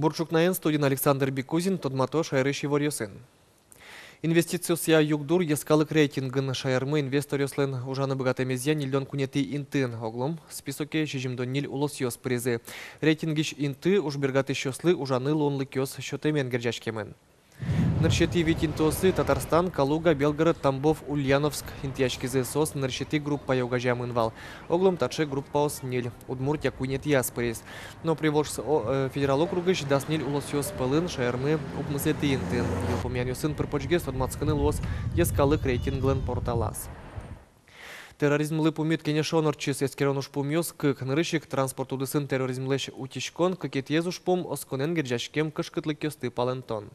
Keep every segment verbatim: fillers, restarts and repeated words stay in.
Бур ӵукнаен! Студиын Александр Бекузин. Тодмато шаерысь иворъёсын. Инвестициосъя югдур йӧскалык рейтингын шаермы инвесторъёслэн ужаны быгатэмезъя ньыльдон куинетӥ интыын. Огъя списоке сизьымдон ньыль улосъёс пыризы. Рейтингысь инты ужбергатӥсьёслы ужаны луонлыкъёс сётэмен герӟаськемын. Нырысетӥ вить интыосы Татарстан, Калуга, Белгород, Тамбов, Ульяновск интыяськизы. Соос нырысетӥ группае огазеямын вал. Огъя таӵе группаос ньыль. Удмуртия куинетӥяз пыриз. Но Приволжск о-, э, федерал округысь дас ньыль улосъёс пӧлын шаермы укмысэтӥ интыын. Йылпумъянъёсын пыр-почгес тодматскыны луоз йӧскалык рейтинглэн порталаз. Терроризмлы пумит кенешон ортчиз. Эскерон ужпумъёс кык. Нырысь ик транспорт удысын терроризмлэсь утиськон, кыкетӥез ужпум — осконэн герӟаськем кышкытлыкъёсты палэнтон.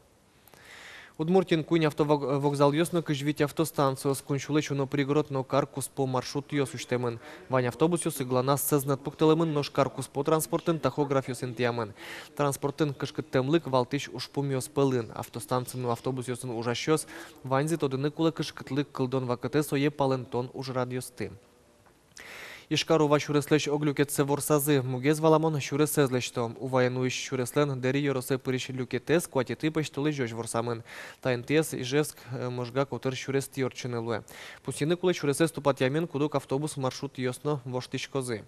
Удмуртиын куинь автовок-, вокзалъёс но кызь вить автостанциос. Куинь сюлэсь уно пригород но кар куспо маршрутъёс усьтэмын. Вань автобусъёс ӧгланаз сӧзнэт пуктылэмын, нош кар куспо транспортын тахографъёс интыямын. Транспортын кышкыттэмлык валтӥсь ужпумъёс пӧлын. Автостанциын но автобусъёсын ужасьёс ваньзы тодыны кулэ кышкытлык кылдон вакытэ сое палэнтон ужрадъёсты. Ижкар-Ува сюреслэсь ог люкетсэ ворсазы. Мугез валамон, сюресэз лэсьто. Уваен уись сюреслэн Дэри ёросэ пырись люкетэз куатетӥ пӧсьтолэзёзь ворсамын. Та интыез Ижевск, э, Можга котыр сюрестӥ ортчыны луэ. Пусйыны кулэ, сюресэз тупатъямен куд-ог автобус маршрутъёс но воштӥськозы.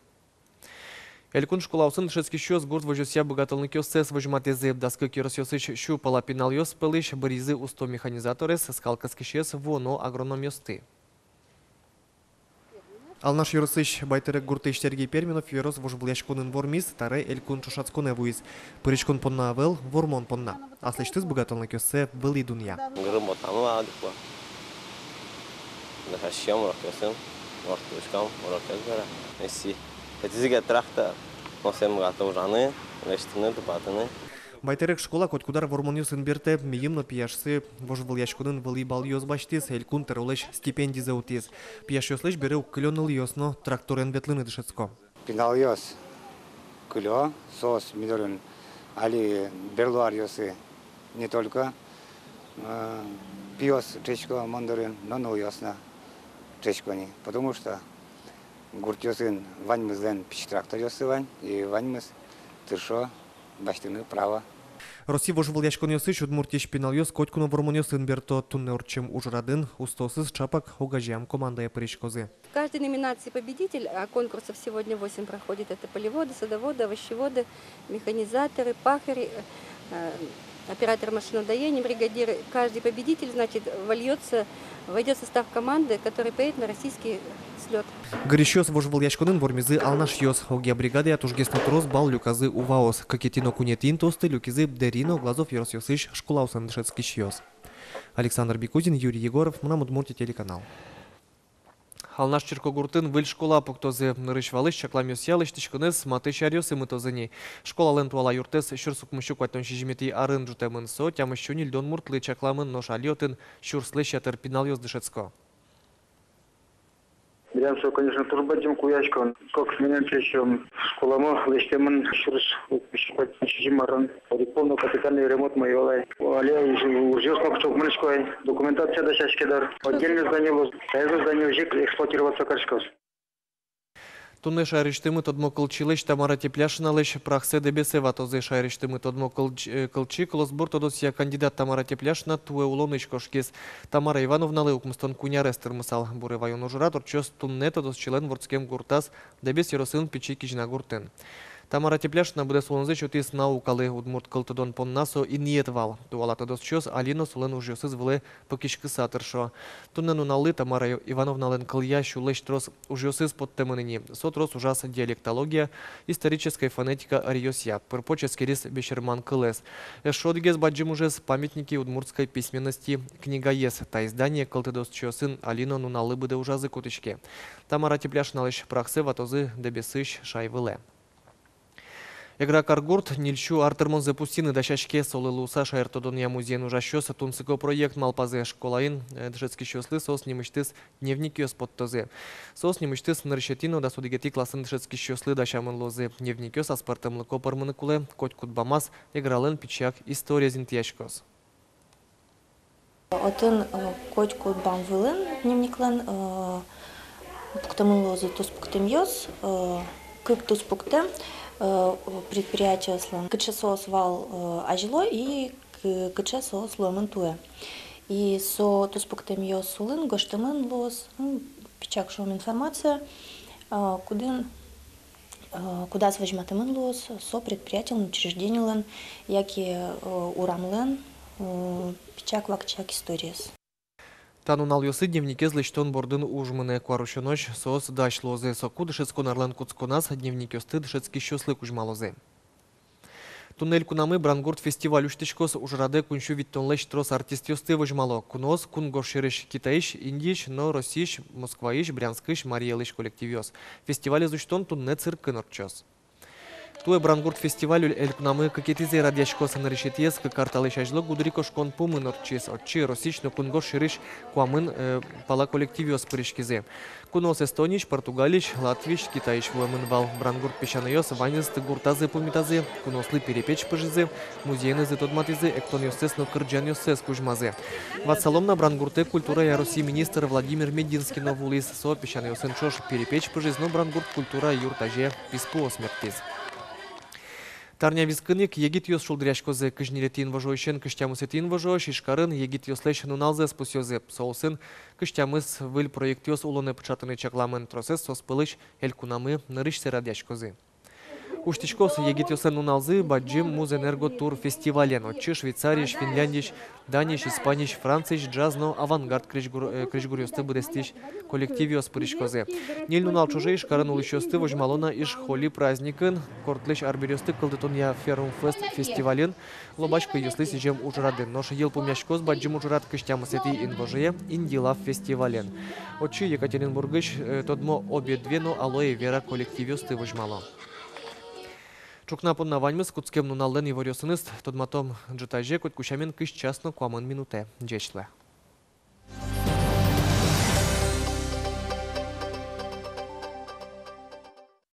Элькун школаосын дышетскисьёс гурт возёсъя быгатонлыкъёссэс возьматӥзы. Дас кык ёросъёсысь сю пала пиналъёс пӧлысь бырйизы усто механизаторез, скал кыскисез, вуоно агрономъёсты. Алнаш ёросысь Байтэрек гуртысь Сергей Перминов ёрос вожвылъяськонын вормиз, таре элькун ӵошатсконэ вуиз. Пыриськон понна ӧвӧл, вормон понна. Аслэсьтыз быгатонлыкъёссэ вылӥ дунъя. Гырымотамы вал дыкло. Дышетскем урокъёсын, ворттылӥськом урокъёс бере. Эси. Кытӥзы ке трактор, но сое быгато ужаны, лэсьтыны, тупатыны. Байтэрек школа котькуд ар вормонъёсын бертэ. Мимала но пияшсы вожвылъяськонын вылӥ балъёс басьтӥз, элькун тӧролэсь стипендизэ утӥз. Пияшъёслэсь бере уг кылё нылъёс но тракторен ветлыны дышетско. Пиналъёс кылё, соос ми дорын али берло аръёсы не только, э, пиос дышетско мон дорын, но нылъёс но дышетско ни, потому что гуртъёсын ваньмызлэн пичи тракторъёссы вань, и ваньмыз тыршо басьтыны право. Россиысь вожвылъяськонъёсысь Удмуртиысь пиналъёс котьку но вормонъёсын берто. Туннэ ортчем ужрадын устоосыз ӵапак огазеям командае пыриськозы. В каждой номинации победитель, а конкурсов сегодня восемь проходит, это полеводы, садоводы, овощеводы, механизаторы, пахари, э, операторы машиноводства, бригадиры. Каждый победитель, значит, вольётся, войдёт в состав команды, которая поедет на российский слёт. Гырисьёс вожвылъяськонын вормизы алнашъёс. Огъя бригадая тужгес но трос балл люказы уваос. Кыкетӥ но куинетӥ интыосты люкизы Дэри но Глазов ёросъёсысь школаосын дышетскисьёс. Александр Бекузин, Юрий Егоров, «Мынам Удмуртие» телеканал. Алнаш черкогуртын выль школа пуктозы. Нырысь валысь чакламъёсъя, лэсьтӥськонэз матысь аръёсы мытозы ни. Школалэн туала юртэз сюрс укмыссю куатьтон сизьыметӥ арын ӝутэмын. Со тямыссю ньыльдон муртлы чакламын, нош али отын сюрслэсь ятыр пиналъёс дышетско. Милям со, конечно, туж бадӟым куяськон. Кык сменаен чечом. Школамы лэсьтэмын сюрс укмыссю куатьтон сизьым арын. Одӥг пол но капитальный ремонтмы ӧй вал ай. Али уж-, ужъёс но кыӵе ке мынӥсько ай. Документация дасяське дыр. Отдельное здание луоз. Таиз здание озьы ик эксплуатироваться кариськоз. Туннэ шаерысьтымы тодмо кылчилэсь Тамара Тепляшиналэсь прахсэ Дэбесэ ватозы. Шаерысьтымы тодмо кылч-, э, кылчи, кылосбур тодосъя кандидат Тамара Тепляшина туэ улонысь кошкиз. Тамара Ивановналы укмыстон куинь арес тырмысал. Буре ваён ужрад ортчоз туннэ тодосчилэн вордскем гуртаз, Дэбес ёросын Пичи Кизьнагуртын. Тамара Тепляшина быдэс улонзэ сётӥз наукалы. Удмурт кыл тодон понна со инъет вал. Туала тодосчиос али но солэн ужъёсыз вылэ пыкиськыса тыршо. Туннэ нуналлы Тамара Ивановналэн кылъя сюлэсь трос ужъёсыз поттэмын ини. Со трос ужаз диалектология, исторической фонетика ӧръёсъя. Пыр-поч эскериз бесерман кылэз. Эшшо одӥгез бадӟым ужез — «Памятники удмуртской письменности» книгаез. Та издание кылтодосчиосын али но нуналлы быдэ ужазы кутӥське. Тамара Тепляшиналэсь прахсэ ватозы Дэбесысь шай вылэ. Эгра каргурт ньыльсю ар тырмонзэ пусйыны дасяське. Солы луыса шаертодонъя музейын ужасьёс тунсыко проект малпазы. Школаын, э, дышетскисьёслы соос нимысьтыз дневникъёс поттозы. Соос нимысьтыз нырысетӥ но дас одӥгетӥ классын дышетскисьёслы дасямын луозы. Дневникъёс аспӧртэмлыко пӧрмыны кулэ. Котькуд бамаз Эгралэн пичияк историез интыяськоз. Отын, э, котькуд бам вылын дневниклэн, э, пуктэмын луозы туспуктэмъёс, э, Кык туспуктэм, э, предприятиослэн, кыӵе соос вал, э, азьло и к-, кыӵе соос луэмын туэ. И со туспуктэмъёс улын гожтэмын луоз, м, пичак шуом, информация, э, кудӥн, э, кудаз возьматэмын луоз со предприятилэн, учрежденилэн, яке, э, урамлэн, э, пичак вакчияк историез. Та нуналъёсы дневникез лэсьтон бордын уж мынэ. Куарусёнозь соос дась луозы. Соку дышетскон арлэн кутсконаз дневникъёсты дышетскисьёслы кузьмалозы. Туннэ элькунамы «Брангурт» фестиваль усьтӥськоз. Ужрадэ куинь сю витьтонлэсь трос артистъёсты возьмало. Куноос кунгож сьӧрысь Китайысь, Индиысь но Россиысь, Москваысь, Брянскысь, Марий Элысь коллективъёс. Фестивалез усьтон туннэ циркын ортчоз. Туэ «Брангурт» фестиваль эль-, элькунамы кыкетӥзэ радъяськоз. Нырысетӥез кык ар талэсь азьло гудырикошкон пумын ортчиз. Отчы Россиысь но кунгож сьӧрысь куамын, э, пала коллективъёс пыриськизы. Куноос Эстониысь, Португалиысь, Латвиысь, Китайысь вуэмын вал. «Брангурт» песянайёс ваньзэсты гуртазы пумитазы, куноослы перепеч пыжизы, музейенызы тодматӥзы, эктонъёссэс но кырӟанъёссэс кузьмазы. Ватсалом на, «Брангуртэ» культурая Россиысь министр Владимир Мединский но вуылӥз. Со песянайёсын ӵош перепеч пыжиз но «Брангурт» культура юрт азе писпуос мерттӥз. Та арня вискын ик егитъёс шулдыръяськозы. Кызь ньылетӥ инвожоысен кызь тямысэтӥ инвожоозь Ижкарын егитъёслэсь нуналзэс пусъёзы. Со улсын кызь тямыс выль проектъёс улонэ пыӵатыны чакламын. Тросэз соос пӧлысь элькунамы нырысьсэ радъяськозы. Усьтӥськоз егитъёслэн нуналзы бадӟым «Музэнерготур» фестивален. Отчы Швейцариысь, Финляндиысь, Даниысь, Испаниысь, Франциысь джаз но авангард крезьгур-, э, крезьгуръёсты быдэстӥсь коллективъёс пыриськозы. Ньыль нунал ӵоже Ижкарын улӥсьёсты возьмало на Иж-Холи праздникын, кортлэсь арбериосты кылдытонъя «Ферумфест» фестивалын, лобась кыйёслы сӥзем ужрадын. Нош йылпумъяськоз бадӟым ужрад кызь тямысэтӥ инвожое «Инди Лав» фестивален. Отчы Екатеринбургысь, э, тодмо «Обе-две» но «Алоэ Вера» коллективъёсты возьмало. Ӵукна понна ваньмыз. Кутскем нуналлэн иворъёсыныз тодматом ӝытазе, котьку сямен, кызь час но куамын минутэ. Ӟеч луэ.